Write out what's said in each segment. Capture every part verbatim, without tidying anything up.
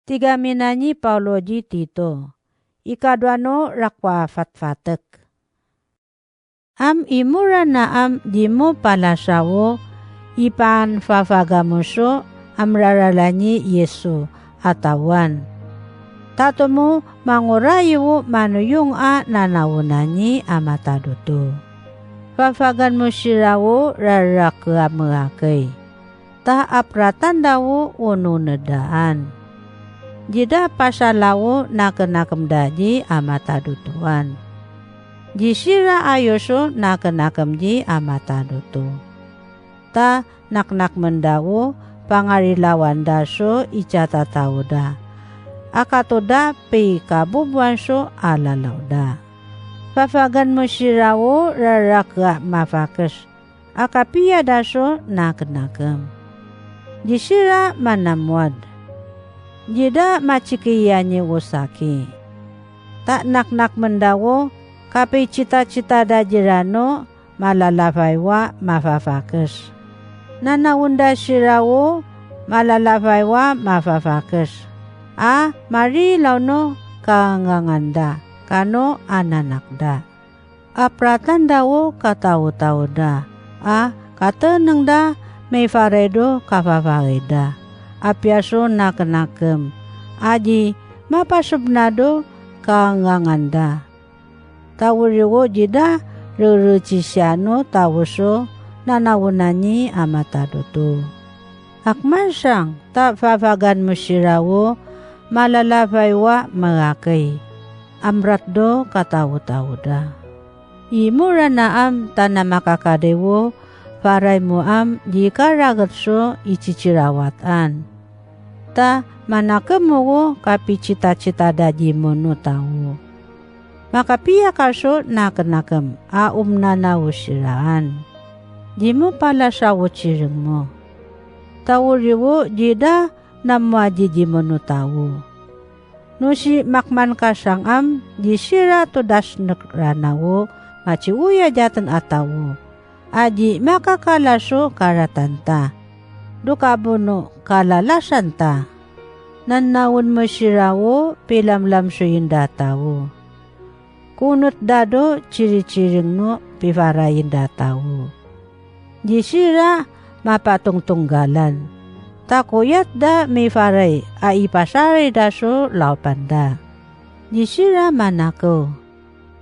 Tigaminani Pawlo ci Tito. Ika dowa no rakwa fatfatek. Am imora na am dimo palasa o, ipan fafagamo so a merarala ni Yisu a tawan. Tatomo mangoray o manoyong a nanaonan ni a matadoto. Fafagan mo sira o rarake a meakey. Ta apratan da o o nonedaan. Cida pasalaw o nakenakem da ci a matadotoan. Cisira ayo so nakenakem ci a matadoto. Ta naknakmen da o pangarilawan da so i catataw da. Aka to da pikaboboan so a lalaw da. Fafagan mo sira o rarake a mafakes. Aka piya da so nakenakem. Cisira manamowad. Cida macikiya ni o saki. Ta naknakmen da o kapicitacita da cira no malalafay wa mafafakes. Nanaon da sira o malalafay wa mafafakes. A marilaw no kangangan da, kano ananak da. Apratan da o kataotaod da, a kateneng da mifaray to kafafaray da. A piyaso nakenakem, aci mapasopna to kangangan da. Tawriwo cida rerecisian no tawo so nanaonan ni a matadoto. Akman saan ta fafagan mo sira o malalafay wa meakey. Amrat to kataotaod da. Imora na am tana makakadiw o faray mo am cika raket so i cicirawatan. Ta manakem mo o kapicitacita da cimo no tawo. Makapiya ka so nakenakem a o minanaw siraan. Cimo palasa o cireng mo. Tawriwo cida namowaci cimo no tawo. No simakman ka saan am, cisira to dasnek ranaw o maci'oyay caten a tawo. Aci makakala so karatan ta. Dokabo no kalalasan ta. Nanaon mo sira o pilamlam so indata o. Konot da to ciricireng no pifarayen data o. Cisira mapatongtonggalan. Takoyat da mifaray a ipasaray da so lawpan da. Cisira manakew.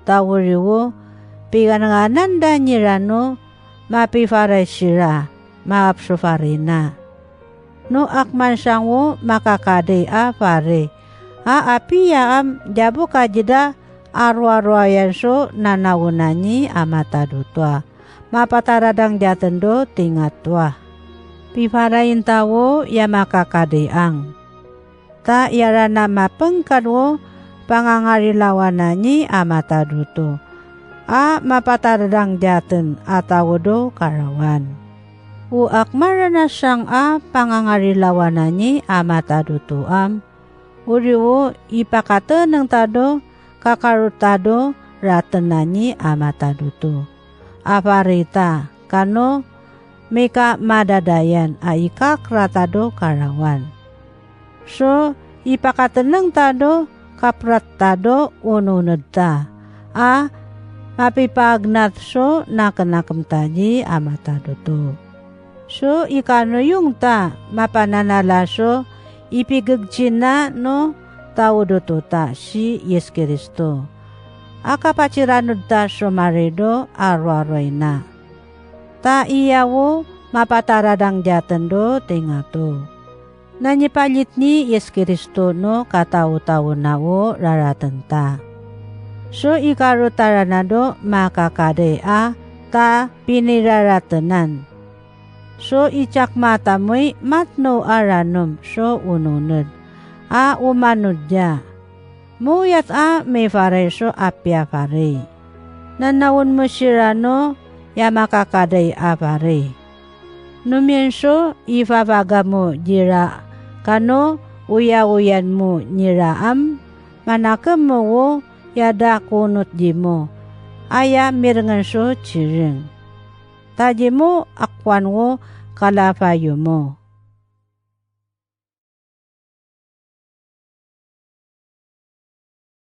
Tawriwo, piganganan da nira no mapifaray sira, maap so farina. No akman saan o makakadiy a fari, a apiya am cabo kacida a rowarowayan so nanaonan ni a matadoto a, mapataradang caten to tingato a. Pifarayen tawo ya makakadiyang. Ta iyara na mapengkad o pangangarilawanan ni a matadoto, a mapataradang caten a tawo to karawan. O akmarana saan a pangangarilawanan ni a matadoto am, o riwo ipakateneng ta to, kakarota to, ratenan ni a matadoto. A fari ta, kano mikamadadayan a ikakra ta to karawan. So ipakateneng ta to, kaperat ta to, o noned ta, a mapipagnat so nakenakem ta ci a matadoto. So ikanoyong ta mapananala so ipigegcina no tawodoto ta ci Yis Kristo. Aka paciranod ta so marido a roaroay na. Ta iya o mapataradang caten to tingato. Nanipalit ni Yis Kristo no katawotawo na o raraten ta. So ikaro tayra na to makakadiy a ta piniraratenan. So icakma tamoy matno a ranom so o noned a o manodya. Moyat a mifaray so a piyafari. Nanaon mo sira no ya makakadiy a fari. No miyan so ifafagamo cira kano oyaoyan mo nira am, manakem mo o yada konot cimo, aya mirengen so cireng. Ta cimo akowan o kalafayo mo.